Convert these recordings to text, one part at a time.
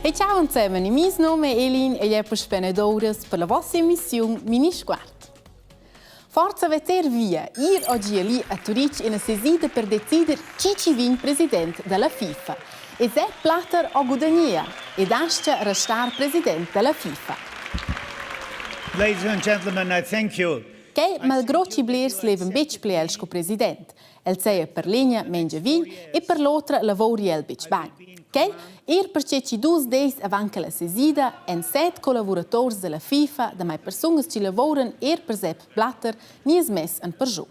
E ciao insieme, il mio nome è Elin e è puspè ed per la vostra emissiun Minisguard. Forza veter via, ir oggi lì a Turitg ina sesida per decider chi chi vegn president dalla FIFA. E Sepp Blatter ha gudagnà ed astga restar president dalla FIFA. Ladies and gentlemen, I thank you. Quai malgrò chi blers levan betg pli el sco president. El saja per l'egna mengia vin e per l'otra lavori el betg bain. Quai er perche chi dus deis avant che la sesida èn set collavurators da la FIFA, damai persunas chi lavuran er per Sepp Blatter, gnies mess en perschun.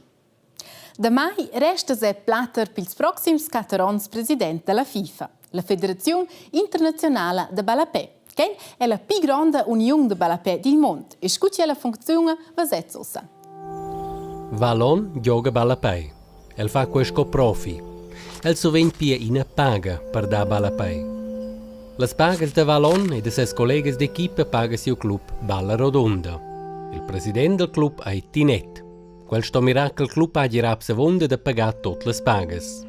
Damai resta Sepp Blatter pils proxims quatter onns president da la FIFA, la Federaziun internaziunala da ballapè. Quai è la pli gronda uniun da ballapè dil mund e scu che ella funcziuna, vesez ussa. Valon gioga ballapei. El fa quei sco profi. El survegn pia ina paga per dar ballapei. Las pagas da Valon e da ses collegas d'equipa paga siu club Balla Rodunda. Il president dal club ei Tinet. Quel sto mirar ch'il club hagi raps avunda da pagar tut las pagas.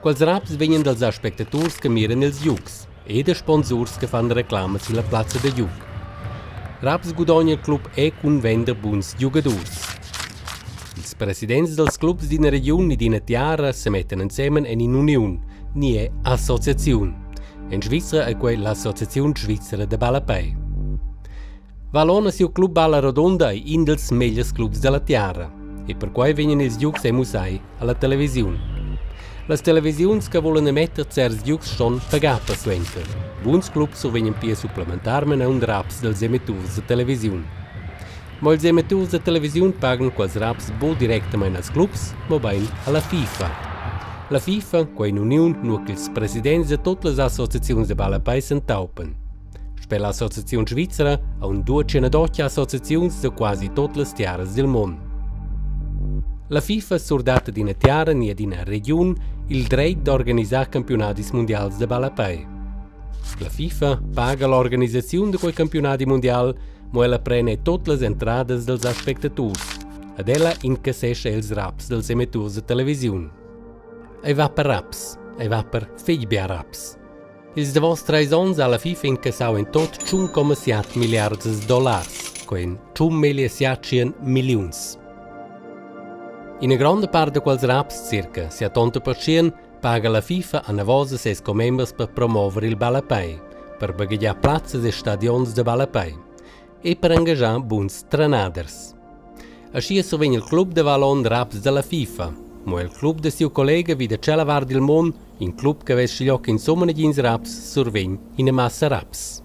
Quels raps vegnan dals aspectaturs che miran ils giugs e da sponsurs che fan reclama silla plazza da giug. Raps gudogna il club e cun vender buns giugadurs. Ils presidents dals clubs d'ina regiun e d'ina tiara semettan ensemen en in'uniun, ni è associaziun. En Svizra è quei l'Associaziun svizra da ballapei. Valon e siu club Balla Rodunda ei in dils megliers clubs dalla tiara e perquei vegnan ils giugs ei mussai alla televisiun. Las televisiuns che vulan emetter certs giugs ston pagar persuenter. Buns clubs survegnan pia supplementarmein aunc raps dals emetturs da televisiun. Mo ils emetturs da televisiun pagan quels raps buc directamein als clubs, mobein alla FIFA. La FIFA, quei in'uniun, nua ch'ils presidents da tut las associaziuns da ballapei s'entaupan. Sper l'Associaziun svizra aun duatschenadotg associaziuns da quasi tut las tiaras dil mund. La FIFA surdat ad ina tiara ni ad ina regiun il dretg d'organisar campiunadis mundials da ballapei. La FIFA paga l'organisaziun da quei campiunadi mundial, mo ella prene tut las entradas dals aspectaturs. Ad ella incassescha ils raps dals emetturs da televisiun. Ei va per raps, ei va per fetg bia raps. Ils davos treis onns ha la FIFA incassau en tot 1,7 milliardas dollars, quei ein 1.700 milliuns. Ina gronda part da quels raps, circa 70%, paga la FIFA anavos a ses commembers per promover il ballapei, per baghegiar plazzas e stadions da ballapei e per engaschar buns trenaders. Aschia survegn il club da Valon raps dalla FIFA. Mo il club da siu collega vi da tschella vart dil mund, in club che vess schiglioc insumma negins raps, survegn ina massa raps.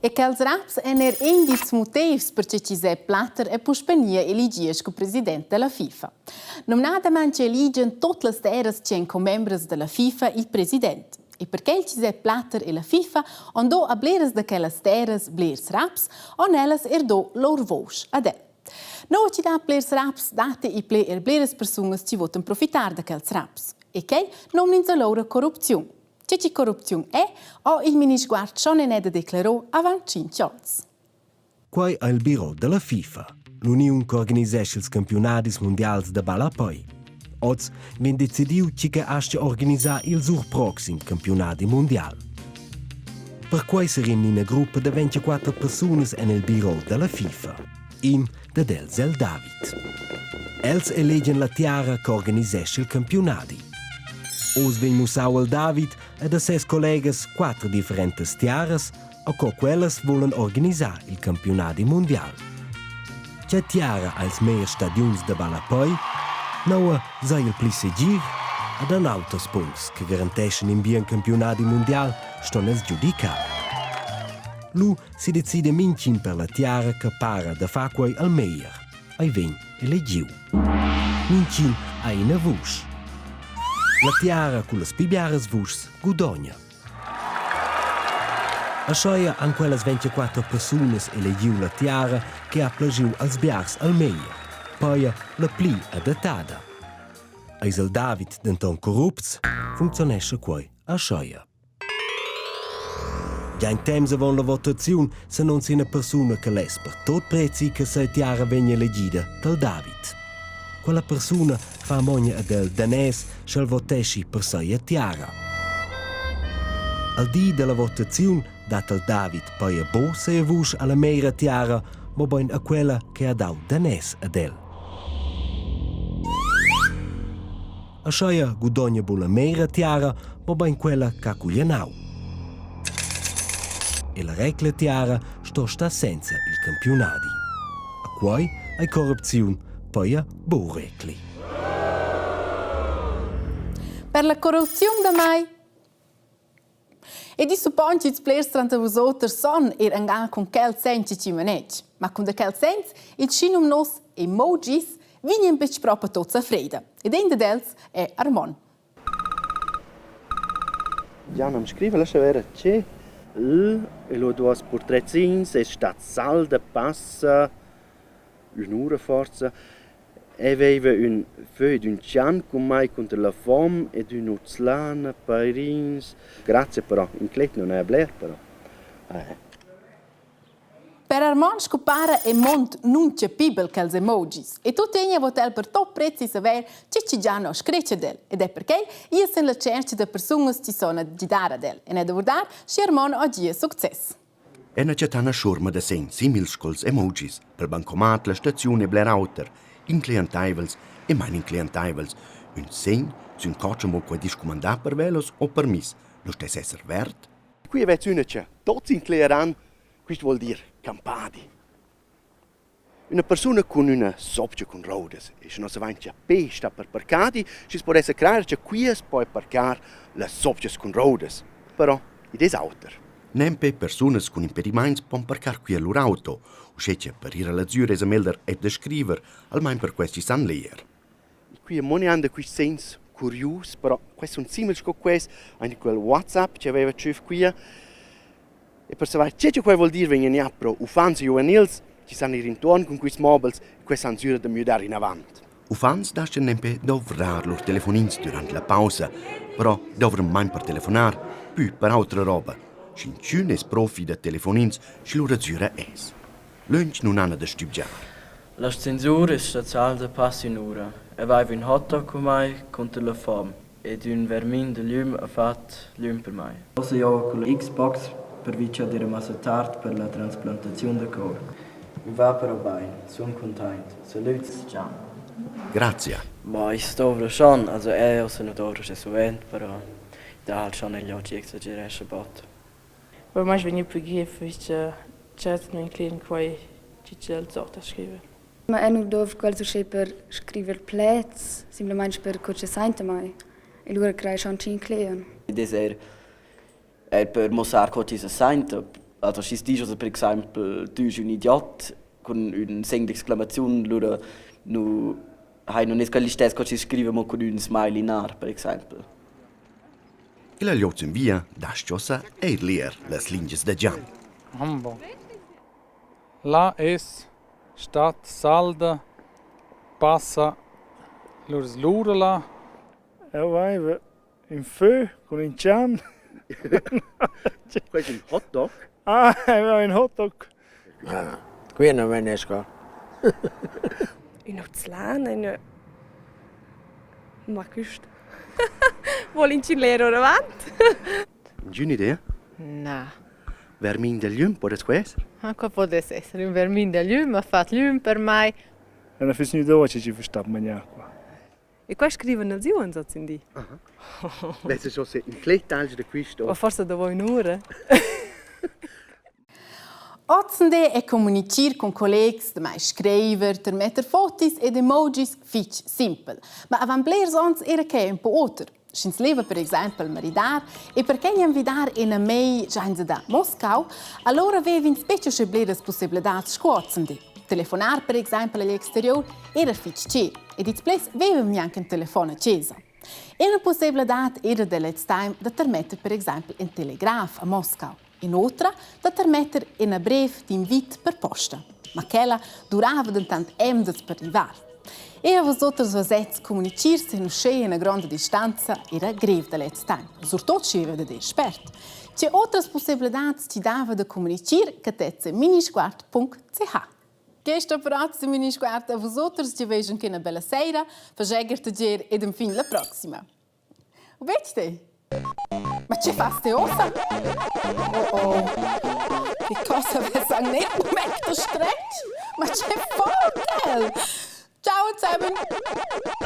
E quels raps èn er in dils motivs per che Giuseppe Blatter è puspè gnì elegì sco president da la FIFA. Numnadamain eligian tut las terras ch'èn commembras da la FIFA il president. E perquei Giuseppe Blatter e la FIFA han do a bleras da quellas terras blers raps, han ellas er do lur vusch ad el. Nua chi dat blers raps, datti i ple er bleras persunas chi votan profitar da quels raps. E quei nomn'ins allura corrupziun. Tge che corrupziun è, ha il Minisguard schon en eda declarò avant tschintg onns. Quai ha il biro da la FIFA, l'uniun ch'organisescha ils campiunadis mundials da ballapei. Oz vegn decidiu tgi che astga organisar il sur proxim campiunadi mundial. Perquai serin ina gruppa da 24 persunas en il biro da la FIFA. In dad els è il David. Els elegian la tiara che organisescha il campiunadi. Oz vegn mussau al David ed a ses collegas quatter differentas tiaras o co quellas vulan organisar il campiunadi mundial. Tge tiara als megliers stadiuns da ballapei? Noua sei il pli segir? Ad an auters puncts che garanteschan in bien campiunadi mundial ston els giudicar. Lu si decide mintgin per la tiara che para da far quei al meglier. Ei vegn elegiu. Mintgin ha ina vusch. La tiara cullas pli biaras vuschs gudogna. Aschia han quellas 24 persunas elegiu la tiara che ha plagiu als biars al meglier, peia la pli adattada. Eis il David denton corrupts, funcziunescha quei aschia. Gia in temps avon la votaziun s'annunzia ina persuna che less per tot prezi che sia tiara vegni elegida dal David. Quella persuna fa amogna ad el daners sch'el voteschi per sia tiara. Al di dalla votaziun dat il David poi a bo sia vusch alla meira tiara, mobein a quella che ha dau daners ad el. Ascheia gudogna bu la meira tiara, mobein quella ch'ha cuglienau. E la recla tiara sto star senza il campiunadi. A quei ei corrupziun paia bu recli. Per la corrupziun damai Ed i suppon ch'ils blers tranter vus oters san er angal cun quel sen chi chi manetsch. Ma cun da quel sens, ils schinumnos emojis, vegnan betg propa tots a freda. Ed ein dad els è Armon. Jan am scriva, lascha vera che l e lura duos purtrezzins es stat sal da passa ün'ura forsa. Eu veiva ün fögl d'ün chan cun mai cunter la fom ed ün'uzlana, pairins. Grazia però, inclet nun haja bler però. Eh. Per Armon sco para è mond nunchapibel quels emojis e tuttegna vot el per tot prezi saver tge chi già no scretg ad el ed è perquei ia sen la tschercha da persungas chi son a gidar ad el e n'è da vurdar schi Armon ha gia success. Ena chattà 'na schurma da segns simils sco'ls emojis pel bancomat, la staziun e bler auter, incleantaivels e main incleantaivels. Ün segn sün cotschen vo quai discumandà per velos o permiss, nu stess esser verd? Qui avess üna cha tuots inclearan, quist vuol dir campadi. Üna persuna cun üna sopcha cun roudas e sche nossa vain cha pe sta per parcadi, schi's pudessa crajer cha qui as po parcar las sopchas cun roudas. Però id es auter. Nempe persunas cun impedimaints pon parcar qui a lur auto, uschè cha per ir a la Zür esa meglder eir da scriver, almain per quels chi san leger. Qui amo gnanc da quist sens curius, però quels sun simils sco quels aint in quel WhatsApp chi aveva tschüf quia. E per savair che cha quai voul dir vegnan gnà pro uffants e giuvenils chi san ir intuorn cun quists mobils e quels han sgüra da müdar inavant. Uffants dastgan nempe dovrar lur telefonins durant la pausa, però dovran main per telefonar, pü per autra roba. Sch'inchün es profi da telefonins, schi lura sgüra es. Lönch nun hana da stübgiar. L'ascensur es stat salda passa ün'ura e vaiva ün hotdog cun mai cunter la fom ed ün vermin da glüm ha fat glüm per mai. Uossa giova culla Xbox pervi cha'd eira massa tard per la transplantaziun da cour. I va però bain, sun cuntaint. Salüds, Gian. Grazia. Ma i's dovra schon, also eu sun nu dovra uschè suvent, però da halt schon eir chi exagerescha bod. Per mai vegni pli grev che certs non inclegian quai chi ch'el sorta scriver. Ma eu nu dovr quels uschè per scriver pleds, simplamaing per co chi sainta mai. E lura craj schon chi inclegian. Id es eir eir per muossar co chi s'as sainta. Also schi's disch also per exaimpel «Tu es ün idiot» cun ün segn d'exclamaziun, lura nu hai nun es quel listess co chi's scriva mo cun ün smiley nar, per exaimpel. E la glieud sün via das-cha eir ler las lingias da Gian. Hambo. Là es stat salda passa lur lura là. Eu vaiva ün fö cun ün chan. Quai es ün hotdog? Ah, eu vaiva ün hotdog. Qui non vegn sco. Ün ozlan, üna ma güst. Vuol inschigner oravant? Ingün'idea? Na. Vermin da glüm, podess quai esser? Ah, qua podess esser ün vermin da glüm, ha fat glüm per mai. E na füss gnü do chi chi füss stat manià qua. E qua scrivan els iuns hozindi. Vesse schon se in clet tagl da quisto. O forsa davo ün'ura. Ozzende è communichir cun collegs, damai scriver, termetter fotis ed emojis fitg simpel. Ma avant blers onns era quai un po oter. Sch'ins leva per exempel maridar e perquai envidar ina mei giainsa da Moscau, allora avev'ins betg uschè bleras pussibladats sco ozendi. Telefonar per exempel agl exterior era fitg tger ed ils blers vevan gnanc in telefon a chesa. Ina pussebladad era da lez temp da termetter per exempel in telegraf a Moscau. In'otra da termetter ina brev d'invit per posta. Ma quella durava dentant emdas per rivar. Er vus oters vasets communichir sin uschè ina gronda distanza era grev da lez temp, surtut schi era da dir spert. Tge otras pussebladats ti dava da communichir che tezze minisguard.ch. Questa operazione Minisguard a vus oters ci vejan che una bella sera, fageger te ed enfin la proxima. U betg te? Ma che fas te ossa? Oh oh. Che cosa vess anc net mument da stretg? Ma che fa quel? Ciao zusammen!